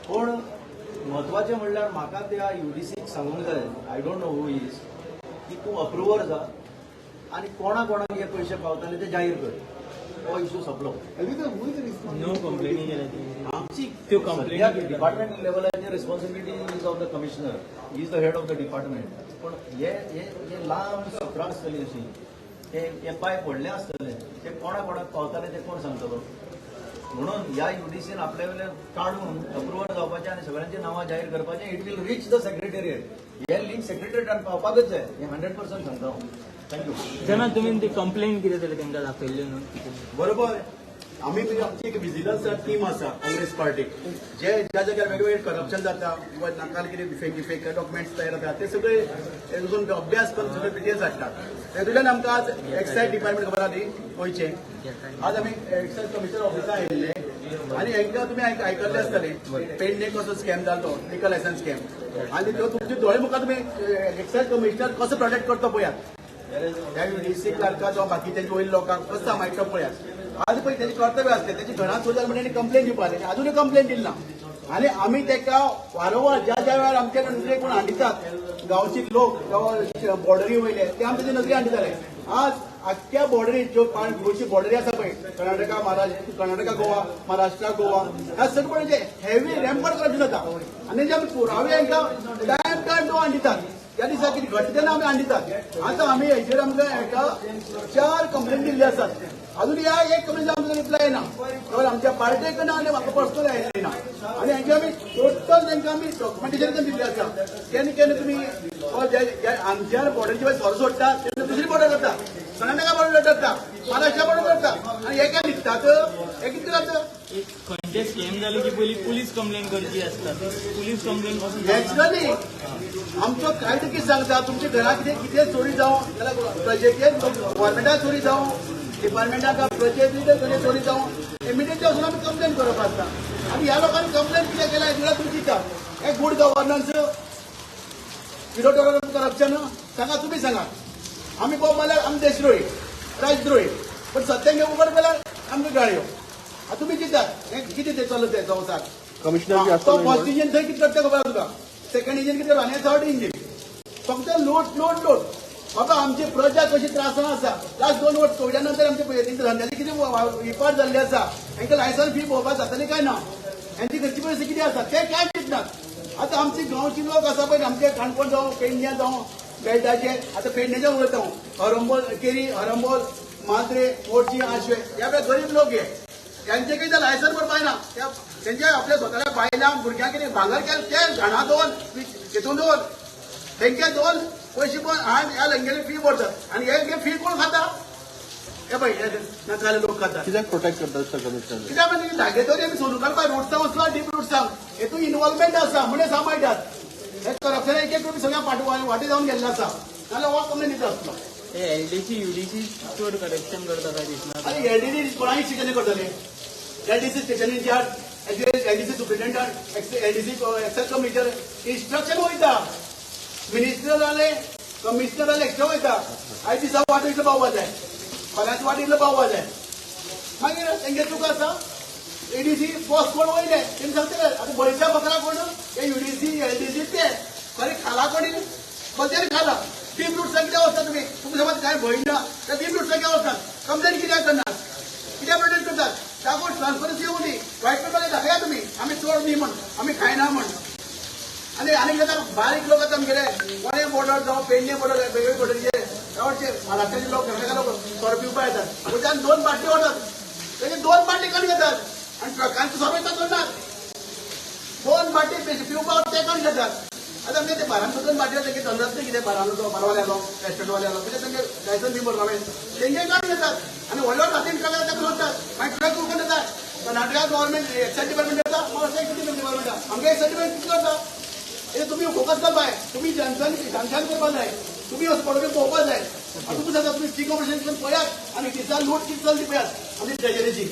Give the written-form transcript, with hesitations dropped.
पूण म्हत्वाचें म्हणल्यार म्हाका त्या युडीसीक सांगूंक जाय, I don't know who is, की तूं अप्रुवर जा आनी कोणा कोणाक हे पयशे पावताले ते जाहीर कर. हो इशू सोंपलो. नो कंप्लेनी केल्या ती. आमची त्यो complaint सद्याक केल्या. डिपार्टमेंट लेवलाचेर responsibility is of the commissioner, is the head of the department. पण हे हे हे लांब सुत्रां आसतलीं अशीं, ते हे पायप व्हडले आसतले, ते कोणा कोणाक पावताले ते कोण सांगतलो? म्हणून ह्या युडीसीन आपल्या वयल्यान काडून अप्रुव्हल जावपाचें आनी सगळ्यांची नांवां जाहीर करपाचें. It will reach the secretariat. हे लिंक सेक्रेटेरिएटान पावपाकच जाय, हें 100% सांगता हांव. Thank you. जेन्ना तुमी ती कंप्लेन कितें तरी तांकां दाखयल्ली न्हू? बरोबर, आमी म्हणजे आमची एक विजिलन्स टीम आसा काँग्रेस पार्टीक, जे ज्या जाग्यार वेगवेगळे करप्शन जाता किंवा नाकाल कितें फेक फेक डॉक्युमेंट्स तयार जाता, ते सगळे वचून अभ्यास करून सगळे डिटेल्स हाडटात. तेतूंतल्यान आमकां आज एक्सायज डिपार्टमेंट खबर आहा गोंयचें. आज आमी एक्सायज कमिशनर ऑफिसा आयिल्ले आनी हांकां तुमी आयकल्ले आसतले, पेडणे कसो स्कॅम जालो, लिकर लायसन्स स्कॅम, आनी त्यो तुमचे दोळे मुखार तुमी एक्सायज कमिशनर कसो प्रोटेक्ट करता पळयात. ह्या युडीसी क्लार्का जावं बाकीच्या वयल्या लोकांक कसो सांबाळटा पळयात. आज पळय तेजें कर्तव्य आसलें, तेजें घरांत चोरी जालें म्हणून कंप्लेन दिवपा जाय, अजूनय कंप्लेन दिली ना. आनी आमी तेका वारंवार ज्या ज्या वेळार आमच्या नजरेक कोण हाडितात, गांवचे लोक जावं बॉर्डरी वयले, ते आमच्या नजरे हाडिताले. आज आख्ख्या बॉर्डरी, ज्यो गोंयची बॉर्डरी आसा पळय, कर्नाटका महाराष्ट्र, कर्नाटका गोवा, महाराष्ट्रा गोवा, ह्या सगळे बॉर्डरीचे हेवी रॅम्पट करप्शन जाता. आनी जे आमी पुरावे हांकां टायम टायम तो हाडितात, त्या दिसा कितें घडटा तेन्ना आमी हाडितात. आतां आमी हेजेर आमकां हेका चार कंप्लेन दिल्ली आसात, अजून ह्या एक कंप्लेन आमकां रिप्लाय ना. तर आमच्या पार्टेक ना आनी म्हाका पर्सनल आयिल्ली ना. आनी हेंचे आमी टोटल तांकां आमी डॉक्युमेंटेशन दिल्लें आसा. केन्ना केन्ना तुमी आमच्या बॉर्डरीचे सोरो सोडटा तेन्ना दुसरी बॉर्डर करता, कर्नाटका बॉर्डर करता, महाराष्ट्रा बॉर्डर करता, आनी हे काय न्हिदतात? हे कितें जाता? एक खंयचे स्कॅम जाले की पयली पुलीस कंप्लेन करची आसता, पुलीस कंप्लेन पासून नॅचरली आमचो कायदो कितें सांगता? तुमच्या घरात कितें कितें चोरी जावं, जाल्यार प्रजेचेर गव्हर्मेंटाक चोरी जावं, डिपार्टमेंटाक प्रजेची चोरी जावं, इमिडिएटली वचून आमी कंप्लेन करप आसता. आनी ह्या लोकांनी कंप्लेन कितें केला हेजेर तुमी दिता. हे good governance, zero tolerance corruption? सांगा, तुमी सांगा. आमी पळोवप जाल्यार आमी देशद्रोही, राजद्रोही, पण सत्य उगड केल्यार आमकां गाळयो. आतां तुमी चिंतात हें कितें तें चलता तें संवसार. कमिशनर. तो फर्स्ट इंजिन थंय कितें करता खबर आसा तुका? सेकंड इंजिन कितें करता आनी थर्ड इंजिन फक्त लूट लूट लूट. बाबा, आमची प्रजा कशी त्रासान आसा. लास्ट 2 वर्स कोविडा नंतर आमचे तेंच्या धंद्याची कितें इपाट जाल्ली आसा. हांकां लायसन्स फी भोवपाक जातली काय ना, हेंची घरची परिस्थिती कितें आसा ते काय चिंतनात. आतां आमचे गांवचे लोक आसा पळय, आमचे काणकोण जावं, पेडण्या जावं, बेल्टाचे, आतां पेडण्याचे उलयता हांव, हरंबोल, केरी, हरंबोल, मांद्रे, मोडची, आशवे, ह्या पळय गरीब लोक हे, त्यांचे काही लायसन भरपाय ना. त्यांच्या आपल्या स्वतःच्या बायलांक भुरग्यांक कितें भांगर केलें ते घाणा दवर, हितून दवर, बँकेत दवर, पयशे पण हाड, ह्या हेंगेली फी भरतात. आनी हे फी कोण खाता? हे पळय, हे नकाले लोक खाता. कित्याक प्रोटेक्ट करता दिसता कमिशनर? कित्याक म्हणजे धागे तरी आमी सोदून काडपा रुट्सां वचला, डीप रुट्सांक हेतून इन्वॉल्वमेंट आसा म्हणजे सांबाळटात. हे करप्शन एक एक रुपये सगळ्या पाट वाटे जावन गेल्ले आसा, नाल्यार हो कंप्लेन दिता आसलो. हे एलडीसी युडीसी चड करप्शन करता काय दिसना? आनी एलडीसी कोणाय स्टेशनी करतले, LDC station incharge, LDC superintendent, LDC, excise commissioner instruction वयता. मिनिस्टर जाले, कमिशनर जाले, एक्स्ट्रा वयता. आयज दिसा वाटो इतलो पावपा जाय, फाल्यांच वाट इतलो पावपा जाय, मागीर तेंगे चूक आसा. एडीसी बॉस कोण वयले तेमी सांगतले. आतां बळीच्या बकरा कोण? हे युडीसी, एलडीसी. ते खरें खाला कोणी बद्दल खाला डीप रुट्सां कित्याक वचता तुमी? तुमकां समज कांय भंय ना त्या डीप रुट्सां कित्याक वचतात? कंप्लेन कित्याक करनात? कित्याक प्रोटेक्ट करतात? दाखोव, ट्रान्सपरन्सी येवं दी. वायट पेपर दाखया तुमी, आमी चोर न्ही म्हण, आमी खायना म्हण. आनी आनी कितें बारीक लोक आतां आमगेले कोणे बॉर्डर जावं, पेडणे बॉर्डर, वेगवेगळे बॉर्डरीचे गांवचे महाराष्ट्राचे लोक, कर्नाटका लोक सोरो पिवपा येतात. वयल्यान दोन बाटली वतात, तेजे दोन बाटली काडून घेतात आनी ट्रकांचे सोरो येतात सोडनात. दोन बाटली पिवपाक ते काडून घेतात. आतां आमगे ते बारांचो दोन बाटली तेंगे धंदो आसता कितें, बारांचो तो बारवाले आलो, रेस्टॉरंटवाले आलो, कितें तेंगे लायसन्स बी भरपा तेंगे काडून घेतात आनी व्हडलो रातीन ट्रक ताका सोडटात. मागीर ट्रक कोण येता? कर्नाटका गव्हर्मेंट एक्सायज डिपार्टमेंट येता, महाराष्ट्र एक्सायज डिपार्टमेंट. आमगे एक्सायज डिपार्टमेंट कितें करता हे तुमी फोकस करपाक जाय. तुमी जनसान जनसान करपाक जाय, तुमी पडोवन पळोवपाक जाय. आतां तुमी सांगता, तुमी स्टिंग ऑपरेशन करून पळयात आनी दिसा लूट कितें चलती पळयात आमची ट्रेजरीची.